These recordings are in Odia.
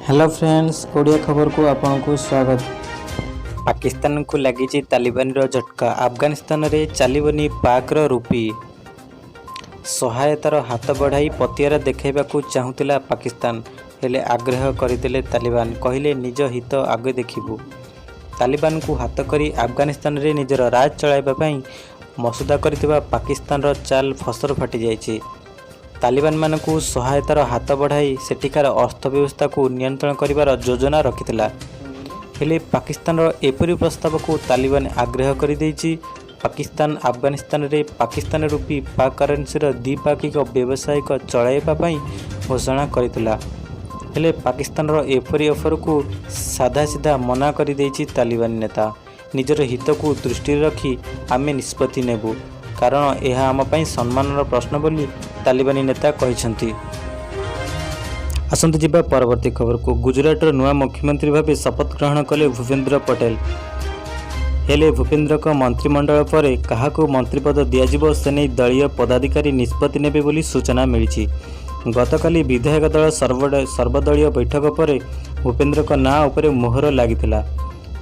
ହ୍ୟାଲୋ ଫ୍ରେଣ୍ଡସ୍, ଓଡ଼ିଆ ଖବରକୁ ଆପଣଙ୍କୁ ସ୍ୱାଗତ। ପାକିସ୍ତାନକୁ ଲାଗିଛି ତାଲିବାନର ଝଟକା। ଆଫଗାନିସ୍ତାନରେ ଚାଲିବନି ପାକ୍ର ରୁପି। ସହାୟତାର ହାତ ବଢ଼ାଇ ପତିଆରା ଦେଖାଇବାକୁ ଚାହୁଁଥିଲା ପାକିସ୍ତାନ, ହେଲେ ଆଗ୍ରହ କରିଦେଲେ ତାଲିବାନ। କହିଲେ, ନିଜ ହିତ ଆଗେ ଦେଖିବୁ। ତାଲିବାନକୁ ହାତ କରି ଆଫଗାନିସ୍ତାନରେ ନିଜର ରାଜ ଚଳାଇବା ପାଇଁ ମସୁଧା କରିଥିବା ପାକିସ୍ତାନର ଚାଲ ଫସର ଫାଟିଯାଇଛି। ତାଲିବାନମାନଙ୍କୁ ସହାୟତାର ହାତ ବଢ଼ାଇ ସେଠିକାର ଅର୍ଥ ବ୍ୟବସ୍ଥାକୁ ନିୟନ୍ତ୍ରଣ କରିବାର ଯୋଜନା ରଖିଥିଲା। ହେଲେ ପାକିସ୍ତାନର ଏପରି ପ୍ରସ୍ତାବକୁ ତାଲିବାନ ଆଗ୍ରହ କରିଦେଇଛି। ପାକିସ୍ତାନ ଆଫଗାନିସ୍ତାନରେ ପାକିସ୍ତାନ ରୁପି, ପାକ୍ କରେନ୍ସିର ଦ୍ୱିପାକ୍ଷିକ ବ୍ୟବସାୟିକ ଚଳାଇବା ପାଇଁ ଘୋଷଣା କରିଥିଲା। ହେଲେ ପାକିସ୍ତାନର ଏପରି ଅଫରକୁ ସାଧାସିଧା ମନା କରିଦେଇଛି ତାଲିବାନ ନେତା। ନିଜର ହିତକୁ ଦୃଷ୍ଟିରେ ରଖି ଆମେ ନିଷ୍ପତ୍ତି ନେବୁ, କାରଣ ଏହା ଆମ ପାଇଁ ସମ୍ମାନର ପ୍ରଶ୍ନ ବୋଲି ତାଲିବାନୀ ନେତା କହିଛନ୍ତି। ଆସନ୍ତୁ ଯିବା ପରବର୍ତ୍ତୀ ଖବରକୁ। ଗୁଜୁରାଟର ନୂଆ ମୁଖ୍ୟମନ୍ତ୍ରୀ ଭାବେ ଶପଥ ଗ୍ରହଣ କଲେ ଭୂପେନ୍ଦ୍ର ପଟେଲ। ହେଲେ ଭୂପେନ୍ଦ୍ରଙ୍କ ମନ୍ତ୍ରିମଣ୍ଡଳ ପରେ କାହାକୁ ମନ୍ତ୍ରୀପଦ ଦିଆଯିବ, ସେନେଇ ଦଳୀୟ ପଦାଧିକାରୀ ନିଷ୍ପତ୍ତି ନେବେ ବୋଲି ସୂଚନା ମିଳିଛି। ଗତକାଲି ବିଧାୟକ ଦଳ ସର୍ବଦଳୀୟ ବୈଠକ ପରେ ଭୂପେନ୍ଦ୍ରଙ୍କ ନାଁ ଉପରେ ମୋହର ଲାଗିଥିଲା।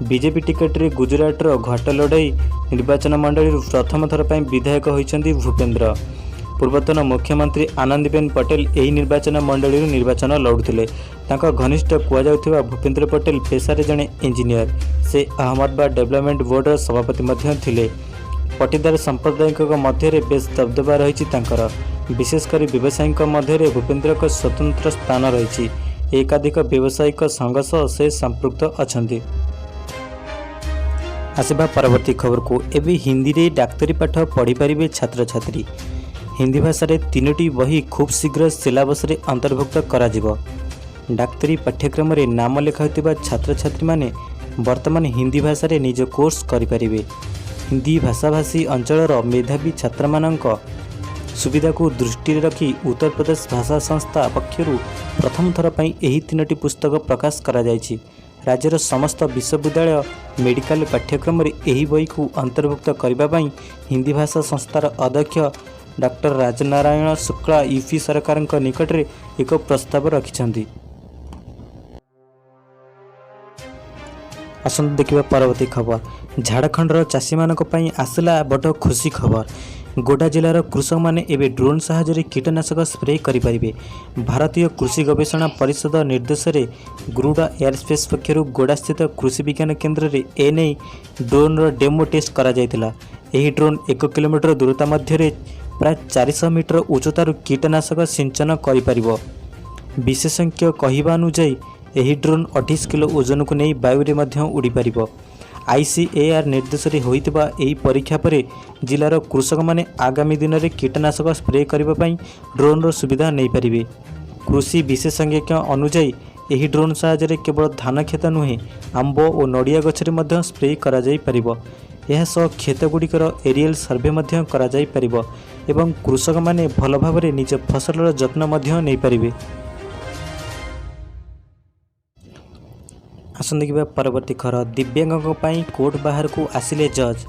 ବିଜେପି ଟିକେଟରେ ଗୁଜୁରାଟର ଘାଟଲୋଡେଇ ନିର୍ବାଚନ ମଣ୍ଡଳୀରୁ ପ୍ରଥମ ଥର ପାଇଁ ବିଧାୟକ ହୋଇଛନ୍ତି ଭୂପେନ୍ଦ୍ର। ପୂର୍ବତନ ମୁଖ୍ୟମନ୍ତ୍ରୀ ଆନନ୍ଦୀବେନ ପଟେଲ ଏହି ନିର୍ବାଚନ ମଣ୍ଡଳୀରୁ ନିର୍ବାଚନ ଲଢ଼ୁଥିଲେ। ତାଙ୍କ ଘନିଷ୍ଠ କୁହାଯାଉଥିବା ଭୂପେନ୍ଦ୍ର ପଟେଲ ପେଶାରେ ଜଣେ ଇଞ୍ଜିନିୟର। ସେ ଅହମ୍ମଦାବାଦ ଡେଭଲପମେଣ୍ଟ ବୋର୍ଡର ସଭାପତି ମଧ୍ୟ ଥିଲେ। ପଟିଦାର ସମ୍ପ୍ରଦାୟଙ୍କ ମଧ୍ୟରେ ବେଶ୍ ଦବଦବା ରହିଛି ତାଙ୍କର। ବିଶେଷ କରି ବ୍ୟବସାୟୀଙ୍କ ମଧ୍ୟରେ ଭୂପେନ୍ଦ୍ରଙ୍କ ସ୍ୱତନ୍ତ୍ର ସ୍ଥାନ ରହିଛି। ଏକାଧିକ ବ୍ୟବସାୟିକ ସଂଘ ସହ ସେ ସମ୍ପୃକ୍ତ ଅଛନ୍ତି। ଆସିବା ପରବର୍ତ୍ତୀ ଖବରକୁ। ଏବେ ହିନ୍ଦୀରେ ଡାକ୍ତରୀ ପାଠ ପଢ଼ିପାରିବେ ଛାତ୍ରଛାତ୍ରୀ। ହିନ୍ଦୀ ଭାଷାରେ ତିନୋଟି ବହି ଖୁବ୍ ଶୀଘ୍ର ସିଲାବସରେ ଅନ୍ତର୍ଭୁକ୍ତ କରାଯିବ। ଡାକ୍ତରୀ ପାଠ୍ୟକ୍ରମରେ ନାମ ଲେଖାଉଥିବା ଛାତ୍ରଛାତ୍ରୀମାନେ ବର୍ତ୍ତମାନ ହିନ୍ଦୀ ଭାଷାରେ ନିଜ କୋର୍ସ କରିପାରିବେ। ହିନ୍ଦୀ ଭାଷାଭାଷୀ ଅଞ୍ଚଳର ମେଧାବୀ ଛାତ୍ରମାନଙ୍କ ସୁବିଧାକୁ ଦୃଷ୍ଟିରେ ରଖି ଉତ୍ତରପ୍ରଦେଶ ଭାଷା ସଂସ୍ଥା ପକ୍ଷରୁ ପ୍ରଥମ ଥର ପାଇଁ ଏହି ତିନୋଟି ପୁସ୍ତକ ପ୍ରକାଶ କରାଯାଇଛି। ରାଜ୍ୟର ସମସ୍ତ ବିଶ୍ୱବିଦ୍ୟାଳୟ ମେଡ଼ିକାଲ ପାଠ୍ୟକ୍ରମରେ ଏହି ବହିକୁ ଅନ୍ତର୍ଭୁକ୍ତ କରିବା ପାଇଁ ହିନ୍ଦୀ ଭାଷା ସଂସ୍ଥାର ଅଧ୍ୟକ୍ଷ ଡକ୍ଟର ରାଜନାରାୟଣ ଶୁକ୍ଳା ୟୁପି ସରକାରଙ୍କ ନିକଟରେ ଏକ ପ୍ରସ୍ତାବ ରଖିଛନ୍ତି। ଆସନ୍ତୁ ଦେଖିବା ପରବର୍ତ୍ତୀ ଖବର। ଝାଡ଼ଖଣ୍ଡର ଚାଷୀମାନଙ୍କ ପାଇଁ ଆସିଲା ବଡ଼ ଖୁସି ଖବର। ଗୋଡା ଜିଲ୍ଲାର କୃଷକମାନେ ଏବେ ଡ୍ରୋନ୍ ସାହାଯ୍ୟରେ କୀଟନାଶକ ସ୍ପ୍ରେ କରିପାରିବେ। ଭାରତୀୟ କୃଷି ଗବେଷଣା ପରିଷଦ ନିର୍ଦ୍ଦେଶରେ ଗରୁଡ଼ା ଏୟାରସ୍ପେସ୍ ପକ୍ଷରୁ ଗୋଡ଼ାସ୍ଥିତ କୃଷି ବିଜ୍ଞାନ କେନ୍ଦ୍ରରେ ଏନେଇ ଡ୍ରୋନ୍ର ଡେମୋ ଟେଷ୍ଟ କରାଯାଇଥିଲା। ଏହି ଡ୍ରୋନ୍ 1 କିଲୋମିଟର ଦୂରତା ମଧ୍ୟରେ ପ୍ରାୟ 400 ମିଟର ଉଚ୍ଚତାରୁ କୀଟନାଶକ ସିଞ୍ଚନ କରିପାରିବ। ବିଶେଷଜ୍ଞ କହିବା ଅନୁଯାୟୀ, ଏହି ଡ୍ରୋନ୍ 28 କିଲୋ ଓଜନକୁ ନେଇ ବାୟୁରେ ମଧ୍ୟ ଉଡ଼ିପାରିବ। ଆଇସିଏଆର୍ ନିର୍ଦ୍ଦେଶରେ ହୋଇଥିବା ଏହି ପରୀକ୍ଷା ପରେ ଜିଲ୍ଲାର କୃଷକମାନେ ଆଗାମୀ ଦିନରେ କୀଟନାଶକ ସ୍ପ୍ରେ କରିବା ପାଇଁ ଡ୍ରୋନ୍ର ସୁବିଧା ନେଇପାରିବେ। କୃଷି ବିଶେଷଜ୍ଞଙ୍କ ଅନୁଯାୟୀ, ଏହି ଡ୍ରୋନ୍ ସାହାଯ୍ୟରେ କେବଳ ଧାନ କ୍ଷେତ ନୁହେଁ, ଆମ୍ବ ଓ ନଡ଼ିଆ ଗଛରେ ମଧ୍ୟ ସ୍ପ୍ରେ କରାଯାଇପାରିବ। ଏହା ସହ କ୍ଷେତଗୁଡ଼ିକର ଏରିଏଲ୍ ସର୍ଭେ ମଧ୍ୟ କରାଯାଇପାରିବ ଏବଂ କୃଷକମାନେ ଭଲ ଭାବରେ ନିଜ ଫସଲର ଯତ୍ନ ମଧ୍ୟ ନେଇପାରିବେ। ଆସନ୍ତୁ ଦେଖିବା ପରବର୍ତ୍ତୀ ଖବର। ଦିବ୍ୟାଙ୍ଗଙ୍କ ପାଇଁ କୋର୍ଟ ବାହାରକୁ ଆସିଲେ ଜଜ୍।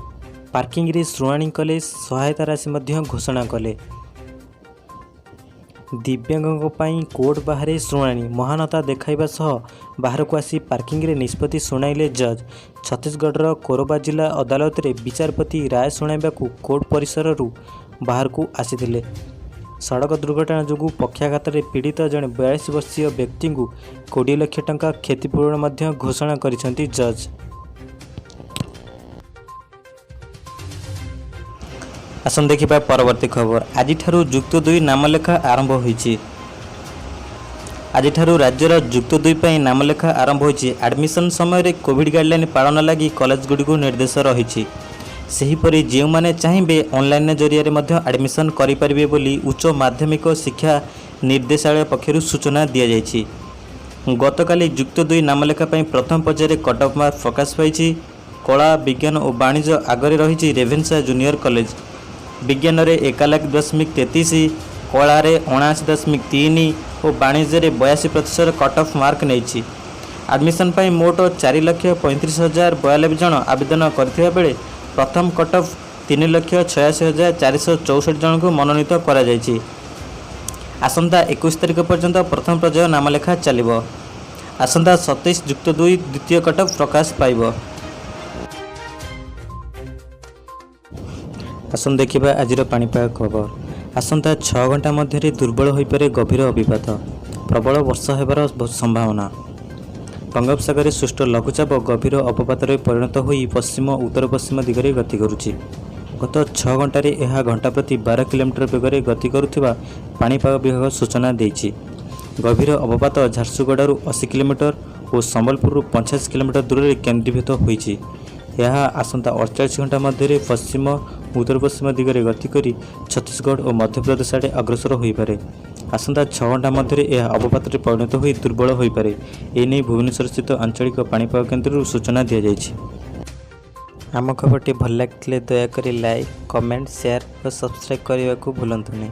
ପାର୍କିଂରେ ଶୁଣାଣି କଲେ, ସହାୟତା ରାଶି ମଧ୍ୟ ଘୋଷଣା କଲେ। ଦିବ୍ୟାଙ୍ଗଙ୍କ ପାଇଁ କୋର୍ଟ ବାହାରେ ଶୁଣାଣି। ମହାନତା ଦେଖାଇବା ସହ ବାହାରକୁ ଆସି ପାର୍କିଂରେ ନିଷ୍ପତ୍ତି ଶୁଣାଇଲେ ଜଜ୍। ଛତିଶଗଡ଼ର କୋରବା ଜିଲ୍ଲା ଅଦାଲତରେ ବିଚାରପତି ରାୟ ଶୁଣାଇବାକୁ କୋର୍ଟ ପରିସରରୁ ବାହାରକୁ ଆସିଥିଲେ। ସଡ଼କ ଦୁର୍ଘଟଣା ଯୋଗୁଁ ପକ୍ଷାଘାତରେ ପୀଡ଼ିତ ଜଣେ 42 ବର୍ଷୀୟ ବ୍ୟକ୍ତିଙ୍କୁ 20 ଲକ୍ଷ ଟଙ୍କା କ୍ଷତିପୂରଣ ମଧ୍ୟ ଘୋଷଣା କରିଛନ୍ତି ଜଜ୍। ଆସନ୍ତୁ ଦେଖିବା ପରବର୍ତ୍ତୀ ଖବର। ଆଜିଠାରୁ ଯୁକ୍ତ 2 ନାମଲେଖା ଆରମ୍ଭ ହୋଇଛି। ଆଜିଠାରୁ ରାଜ୍ୟର ଯୁକ୍ତ 2 ପାଇଁ ନାମଲେଖା ଆରମ୍ଭ ହୋଇଛି। ଆଡମିସନ ସମୟରେ କୋଭିଡ ଗାଇଡଲାଇନ ପାଳନ ଲାଗି କଲେଜଗୁଡ଼ିକୁ ନିର୍ଦ୍ଦେଶ ରହିଛି। ସେହିପରି ଯେଉଁମାନେ ଚାହିଁବେ, ଅନଲାଇନ ଜରିଆରେ ମଧ୍ୟ ଆଡମିସନ କରିପାରିବେ ବୋଲି ଉଚ୍ଚ ମାଧ୍ୟମିକ ଶିକ୍ଷା ନିର୍ଦ୍ଦେଶାଳୟ ପକ୍ଷରୁ ସୂଚନା ଦିଆଯାଇଛି। ଗତକାଲି ଯୁକ୍ତ 2 ନାମଲେଖା ପାଇଁ ପ୍ରଥମ ପର୍ଯ୍ୟାୟରେ କଟ୍ ଅଫ୍ ମାର୍କ ପ୍ରକାଶ ପାଇଛି। କଳା, ବିଜ୍ଞାନ ଓ ବାଣିଜ୍ୟ ଆଗରେ ରହିଛି ରେଭେନ୍ସା ଜୁନିୟର କଲେଜ। ବିଜ୍ଞାନରେ 1 ଲାଖ.33, କଳାରେ 79.3 ଓ ବାଣିଜ୍ୟରେ 82% କଟ୍ ଅଫ୍ ମାର୍କ ନେଇଛି। ଆଡମିସନ ପାଇଁ ମୋଟ 4,35,092 ଜଣ ଆବେଦନ କରିଥିବା ବେଳେ ପ୍ରଥମ କଟ୍ ଅଫ୍ 3,86,464 ଜଣଙ୍କୁ ମନୋନୀତ କରାଯାଇଛି। ଆସନ୍ତା 21 ତାରିଖ ପର୍ଯ୍ୟନ୍ତ ପ୍ରଥମ ପର୍ଯ୍ୟାୟ ନାମଲେଖା ଚାଲିବ। ଆସନ୍ତା 27 ଯୁକ୍ତ ଦୁଇ ଦ୍ୱିତୀୟ କଟଅଫ୍ ପ୍ରକାଶ ପାଇବ। ଆସନ୍ତୁ ଦେଖିବା ଆଜିର ପାଣିପାଗ ଖବର। ଆସନ୍ତା 6 ଘଣ୍ଟା ମଧ୍ୟରେ ଦୁର୍ବଳ ହୋଇପାରେ ଗଭୀର ଅବପାତ, ପ୍ରବଳ ବର୍ଷା ହେବାର ସମ୍ଭାବନା। ବଙ୍ଗୋପସାଗରରେ ସୃଷ୍ଟ ଲଘୁଚାପ ଗଭୀର ଅବପାତରେ ପରିଣତ ହୋଇ ପଶ୍ଚିମ ଉତ୍ତର ପଶ୍ଚିମ ଦିଗରେ ଗତି କରୁଛି। ଗତ 6 ଘଣ୍ଟାରେ ଏହା ଘଣ୍ଟା ପ୍ରତି 12 କିଲୋମିଟର ବେଗରେ ଗତି କରୁଥିବା ପାଣିପାଗ ବିଭାଗ ସୂଚନା ଦେଇଛି। ଗଭୀର ଅବପାତ ଝାରସୁଗୁଡ଼ାରୁ 80 କିଲୋମିଟର ଓ ସମ୍ବଲପୁରରୁ 85 କିଲୋମିଟର ଦୂରରେ କେନ୍ଦ୍ରୀଭୂତ ହୋଇଛି। ଏହା ଆସନ୍ତା 48 ଘଣ୍ଟା ମଧ୍ୟରେ ପଶ୍ଚିମ ଉତ୍ତର ପଶ୍ଚିମ ଦିଗରେ ଗତି କରି ଛତିଶଗଡ଼ ଓ ମଧ୍ୟପ୍ରଦେଶ ଆଡ଼େ ଅଗ୍ରସର ହୋଇପାରେ। ଆସନ୍ତା 6 ଘଣ୍ଟା ମଧ୍ୟରେ ଏହା ଅବପାତରେ ପରିଣତ ହୋଇ ଦୁର୍ବଳ ହୋଇପାରେ। ଏନେଇ ଭୁବନେଶ୍ୱରସ୍ଥିତ ଆଞ୍ଚଳିକ ପାଣିପାଗ କେନ୍ଦ୍ରରୁ ସୂଚନା ଦିଆଯାଇଛି। ଆମ ଖବରଟି ଭଲ ଲାଗିଥିଲେ ଦୟାକରି ଲାଇକ୍, କମେଣ୍ଟ, ସେୟାର ଓ ସବସ୍କ୍ରାଇବ୍ କରିବାକୁ ଭୁଲନ୍ତୁନି।